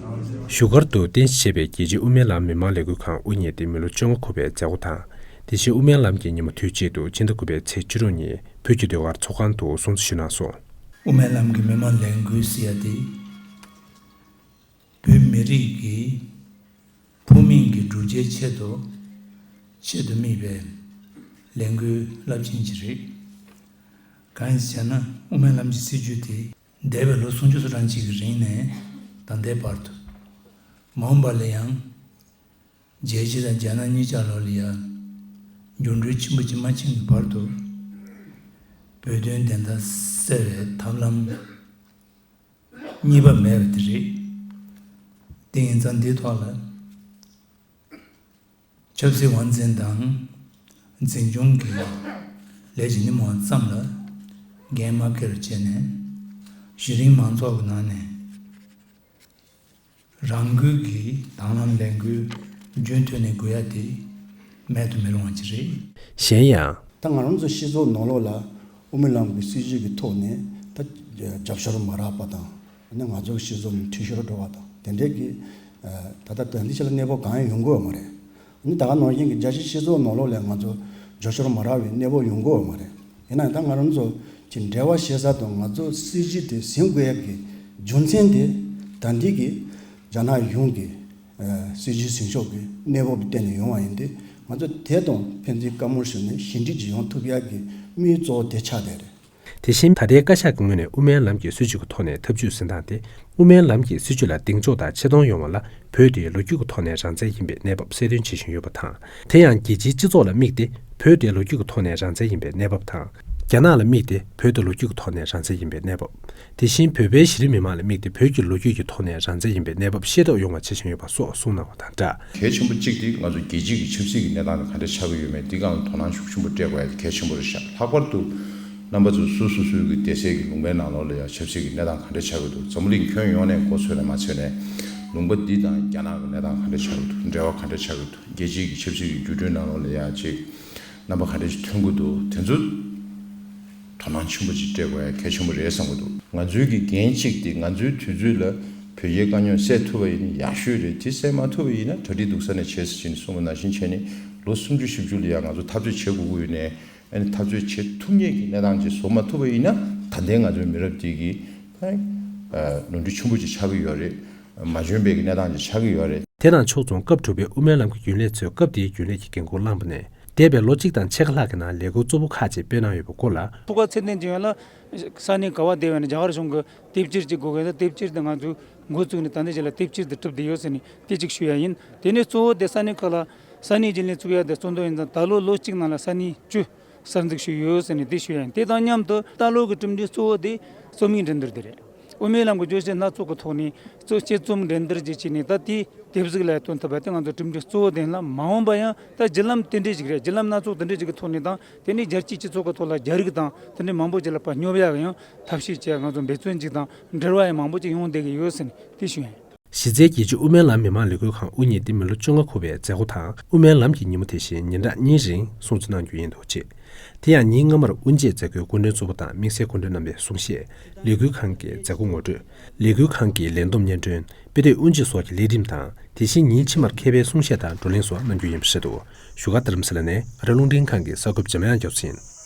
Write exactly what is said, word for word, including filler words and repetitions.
བཞུགས་སྒར་དུ་རྟེན་གཞི་བྱས་པའི་རྒྱལ་སྤྱིའི་དབུ་མའི་ལམ་མི་མང་ལས་འགུལ་ཁང་དབུ་བརྙེས་ཏེ་མི་ལོ་བཅོ་ལྔ་འཁོར་བའི་མཛད་སྒོ་དང་། དེ་བཞིན་དབུ་མའི་ལམ་གྱི་ཉིན་མོ་དུས་གཅིག་ཏུ་ཕྱི་ཟླ་དགུ་པའི་ཚེས་བཅུ་དྲུག་ཉིན་བོད་ཀྱི་ཟློས་གར་ཚོགས་ཁང་དུ་སྲུང་བརྩི་ཞུས་གནང་སོང་། དབུ་མའི་ལམ་གྱི་མི་མང་ལས་འགུལ་ཟེར་ཡ་དེ། བོད་མི་རིགས་ཀྱི་ཕུགས་དམིགས་ཀྱི་བསྒྲུབ་བྱའི་ཆེད་དུ་ཆེད་དུ་དམིགས་པའི་ལས་འགུལ་རླབས་ཆེན་ཅིག་རེད། གང་ཡིན་ཟེར་ན། དབུ་མའི་ལམ་གྱི་སྲིད་བྱུས་དེ་འདས་པའི་ལོ་སུམ་ཅུ་སོ་གྲངས་ཅིག་གི་རིང་ནས་ད་ལྟའི་བར་དུ། མ་འོངས་པ་ལ་ཡང་རྒྱལ་སྤྱི་དང་རྒྱ་ནག་གཉིས་ཆར་ལོགས་ལ་ཡང་འགྱུར་འགྲོས་ཆེན་པོ་ཅིག་མ་ཕྱིན་གྱི་བར་དུ། བོད་དོན་བདེན་མཐའ་གསལ་བའི་ཐབས་ལམ་གཉིས་པ་མེད་པ་དེ་རེད། དེ་ཡིན་ཙང་འདིའི་ཐོག་ལ་ཆབ་སྲིད་དབང་འཛིན་དང་འཛིན་སྐྱོང་གི་ལས་ཀྱི་ཉིན་མོ་ཙམ་ལ་འགན་མ་འཁྱེར་བྱས་ནས། གཞི་རིམ་མང་ཚོགས་ཀྱི་ནང་ནས་རང་འགུལ་གྱིས་དང་བླངས་ལས་འགུལ་རྒྱུན་མཐུད་ནས་དགོས་ཡ་དེ་མེད་དུ་མི་རུང་བ་ཅིག་རེད། གཞན་ཡང་། ད་ང་རང་ཚོ་སྤྱི་ཚོགས་ནང་ལོགས་ལ་དབུ་མའི་ལམ་གྱི་སྲིད་བྱུས་ཀྱི་ཐོག་ནས་ད་རྒྱབ་སྐྱོར་མ་རག་པ་དང་། ཨ་ནི་ང་ཚོའི་སྤྱི་ཚོགས་ནས་འཐུས་ཤོར་འགྲོ་བ་དང་། དེ་འདྲའི་གི་ད་ལྟ་ད་འདི་ཕྱི་ལ་གནས་བབ་གང་ཡང་ཡོང་གི་ཡོད་མ་རེད། ཨ་ནི་ད་ག་ནང་བཞིན་གྱི་རྒྱལ་སྤྱིའི་སྤྱི་ཚོགས་ནང་ལོགས་ལ་ང་ཚོ་རྒྱབ་སྐྱོར་མ་རག་པའི་གནས་བབ་ཡོང་གི་ཡོད་མ་རེད། ཡིན་ན་ཡང་ད་ང་རང་ཚོ་གི་འབྲེལ་བ་བྱེད་ས་དང་ང་ཚོ་སྲིད་བྱུས་དེ་ཟིན་དགོས་ཡ་གི་རྒྱུ་མཚན་དེ། ད་འདི་གི་རྒྱ་ནག་གཞུང་གི་ཨ་སྲིད་བྱུས་ཟིན་ཕྱོགས་ཀྱི་གནས་བབ་བརྟེན་ནས་ཡོང་བ་ཡིན་ཏེ། ང་ཚོ་དེ་དང་ཕན་ཚུན་བཀའ་མོལ་ཞུས་ནས་ཞི་འགྲིག་ཅིག་ཡོང་ཐུབ་ཡ་གི་དམིགས་ཡུལ་གཙོ་བོ་དེ་ཆགས་བསྡད་རེད། དེ་བཞིན་ད་ལྟའི་བཀའ་ཤག་གི་ངོས་ནས་དབུ་མའི་ལམ་གྱི་སྲིད་བྱུས་ཀྱི་ཐོག་ནས་ཐབས་ཇུས་འཛིན་སྟངས་དེ། དབུ་མའི་ལམ་གྱི་སྲིད་བྱུས་ལ་གདེང་འཇོག་དང་ཆེ་མཐོང་ཡོང་བ་ལ་བོད་དེ་ལོ་རྒྱུས་ཀྱི་ཐོག་ནས་རང་བཙན་ཡིན་པའི་གནས་བབ་གསལ་སྟོན་བྱེད་བཞིན་ཡོད་པ་དང་། དེ་ཡང་རྒྱལ་སྤྱིའི་སྤྱི་ཚོགས་ལ་དམིགས་ཏེ་བོད་དེ་ལོ་རྒྱུས་ཀྱི་ཐོག་ནས་རང་བཙན་ཡིན་པའི་གནས་བབ་དང་། རྒྱ་ནག་ལ་དམིགས་ཏེ་བོད་དེ་ལོ་རྒྱུས་ཀྱི་ཐོག་ནས་རང་བཙན་ཡིན་པའི་གནས་བབ། དེ་བཞིན་བོད་པའི་གཞི་རིམ་མི་མང་ལ་དམིགས་ཏེ་བོད་ཀྱི་ལོ་རྒྱུས་ཀྱི་ཐོག་ནས་རང་བཙན་ཡིན་པའི་གནས་བབ་ཤེས་རྟོགས་ཡོང་བ་བྱེད་བཞིན་ཡོད་པ་སོགས་གསུངས་གནང་བ་དང་སྦྲགས། གལ་ཆེན་པོ་གཅིག་དེ་ང་ཚོ་རྒྱལ་སྤྱི་གི་ཆབ་སྲིད་ཀྱི་གནས་སྟངས་དེ་ག་འདྲ་ཆགས་ཀྱི་ཡོད་མེད་འདི་སྒང་ལ་དོ་སྣང་ཤུགས་ཆེན་པོ་སྤྲད་དགོས་ཡ་དེ་གལ་ཆེན་པོ་རེད་ཤག་ལྷག་པར་དུ་རྣམ་པ་ཚོ་སོ་སོ་སོའི་གི་སྡེ་སྲིད་ཀྱི་ལུང་པའི་ནང་ལོགས་ལ་ཡ་ཆབ་སྲིད་ཀྱི་གནས་སྟངས་ག་འདྲ་ཆགས་ཀྱི་འདུག་འཛམ་བུ་གླིང་ཁྱོན་ཡོངས་ནས་མགོ་ཚོས་ནས་མ་ཚོས་ནས་ལུང་པ་འདི་དང་རྒྱ་ནག་གི་གནས་སྟངས་ག་འདྲ་ཆགས་ཀྱི་འདུག་འབྲེལ་བ་ག་འདྲ་ཆགས་ཀྱི་འདུག་རྒྱལ་སྤྱིའི་གི་ཆབ་སྲིད་ཀྱི་འགྱུར་འགྲོས་ནང་ལོགས་ལ་ཡ་ཅིག་རྣམ་པ་ག་འདྲ་ཞིག་ཐོན་གྱི་འདུག་དེ་ཚོ་དོ་སྣང་ཆེན་པོ་ཅིག་སྤྲད་དགོས་ཡ་གལ་ཆེན་པོ་རེད་བསམ་གྱི་འདུག་ང་ཚོའི་གི་འགན་གཅིག་དེ་ང་ཚོའི་དུས་ཚོད་ལ་བོད་རྒྱའི་དཀའ་རྙོག་སེལ་ཐུབ་པ་ཡིན་ན་ཡག་ཤོས་རེད། དེ་སེལ་མ་ཐུབ་པ་ཡིན་ན་གྲ་སྒྲིག་སྡུག་ས་ནས་བྱེད་ཟེར་བྱས་ནས་གསུངས་པ་ནང་བཞིན་བྱས་ནས་ལོ་སུམ་ཅུ་བཞི་བཅུ་ལ་ཡ་ང་ཚོ་འཐབ་རྩོད་བྱེད་དགོས་ཀྱི་ཡོད་ནའི། ཨ་ནི་འཐབ་རྩོད་བྱེད་ཐུབ་མཁན་གྱི་གནས་སྟངས་ཅིག་བཟོ་མ་ཐུབ་པ་ཡིན་ན་ད་ལྟའི་ང་ཚོའི་མི་རབས་འདི་གི་ཨ་ནི་ནོར་འཁྲུལ་ཆེན་པོ་ཅིག་ཆགས་ཀྱི་ཡོད་རེད། མ་འཇོན་པའི་གི་གནས་སྟངས་ཅིག་ཆགས་ཀྱི་ཡོད་རེད། དེ་དང་ཕྱོགས་མཚུངས་སྐབས་དྲུག་པའི་དབུ་མའི་ལམ་གྱི་རྒྱུན་ལས་ཚོས་སྐབས་དེའི་རྒྱུན་ལས་ཀྱི་འགན་ཁུར་བླངས་པ་ནས་འདས་པའི་ལོ་གཅིག་དང་ཕྱེད་ཀ་ལྷག་གི་ནང་ལས་འགུལ་གཙོ་བོ་ཁག་ཅིག་སྤེལ་གནང་ཡོད་པའི་སྐོར་ལ། ཐུགས་ཁུར་ཚད་ལྡན་ཅིག་ཡོད་ལ། ས་གནས་ག་བ་བསྡད་ཡོད་ན་རྒྱ་གར་གཞུང་གི་དེབ་སྐྱེལ་ཅིག་དགོས་ཀྱི་ཡོད་ན། དེབ་སྐྱེལ་དེ་ང་ཚོས་འགོ་བཙུགས་ནས་ད་ནི་ཅིག་ལ་དེབ་སྐྱེལ་དེ་གྲུབ་བསྡད་ཡོད་ཟེར་ནས་དེ་གཅིག་ཞུ་ཡ་ཡིན། དེ་ནས་གཙོ་བོ་དེ་ས་གནས་ཁག་ལ་ས་གནས་རྒྱུན་ལས་བཙུགས་ཡ་དེ་གཙོ་འདོན་ཡིན་ཙང་། ད་ལོ་ལོ་གཅིག་ནང་ལ་ས་གནས་བཅུ་གསར་འཛུགས་ཞུས་ཡོད་ཟེར་ནས་དེ་ཞུ་ཡ་ཡིན། དེ་དང་མཉམ་དུ་ད་ལོ་གི་གྲུབ་འབྲས་གཙོ་བོ་དེ་རྩོམ་ཡིག་འགྲན་བསྡུར་དེ་རེད། དབུ་མའི་ལམ་གྱི་བརྗོད་བྱ་སྣ་ཚོགས་ཀྱི་ཐོག་ནས་གཙོ་ཆེ་རྩོམ་འགྲན་བསྡུར་ཅིག་བྱས་ནས་ད་དེ་དེབ་གཟུགས་ལ་ཐོན་ཐུབ་པ་དེ་ང་ཚོ་གྲུབ་འབྲས་གཙོ་བོ་དེ་ཡིན་ལ། མ་འོངས་པ་ཡང་ད་བརྒྱུད་ལམ་དེ་འདྲས་ཅིག་རེད། བརྒྱུད་ལམ་སྣ་ཚོགས་དེ་འདྲས་ཅིག་གི་ཐོག་ནས་དང་། དེ་ནས་རྒྱལ་སྤྱིའི་སྤྱི་ཚོགས་ཀྱི་ཐོག་ལ་རྒྱ་རིགས་དང་དེ་འདྲས་མང་པོ་ཅིག་ལ་ཕར་སྙོབ་ཡག་གི་ཡང་ཐབས་ཤེས་བྱས། ང་ཚོ་འབད་བརྩོན་ཅིག་དང་འབྲེལ་བ་ཡང་མང་པོ་ཅིག་ཡོང་བསྡད་ཀྱི་ཡོད་ཟེར་ནས་དེ་ཞུ་ཡ་ཡིན། གཞི་རྩའི་རྒྱལ་སྤྱིའི་དབུ་མའི་ལམ་མི་མང་ལས་འགུལ་ཁང་དབུ་བརྙེས་ཏེ་མི་ལོ་བཅོ་ལྔ་འཁོར་བའི་མཛད་སྒོ་དང་། དབུ་མའི་ལམ་གྱི་ཉིན་མོ་དེ་བཞིན་ཉིན་གྲངས་གཉིས་རིང་སྲུང་བརྩི་གནང་རྒྱུ་ཡིན་འདུག་ཅེས། དེ་ཡང་ཉིན་སྔ་མར་དབུ་འབྱེད་མཛད་སྒོའི་སྐུ་མགྲོན་གཙོ་བོ་དང་དམིགས་བསལ་སྐུ་མགྲོན་རྣམ་པས་གསུང་བཤད། ལས་འགུལ་ཁང་གི་མཛད་སྒོ་ངོ་སྤྲོད། ལས་འགུལ་ཁང་གི་ལས་བསྡོམས་སྙན་སྒྲོན། དཔེ་དེབ་དབུ་འབྱེད་སོགས་ཀྱི་ལས་རིམ་དང་། དེ་བཞིན་ཉིན་ཕྱི་མར་མཁས་པའི་གསུང་བཤད་དང་བགྲོ་གླེང་སོགས་གནང་རྒྱུ་ཡིན་པ་བཤད་འདུག་བཞུགས་སྒར་རྡ་རམ་ས་ལ་ནས་ཨ་རི་རླུང་འཕྲིན་ཁང་གི་གསར་འགོད་པ་འཇམ་དབྱངས་རྒྱ་མཚོ་ཡིན།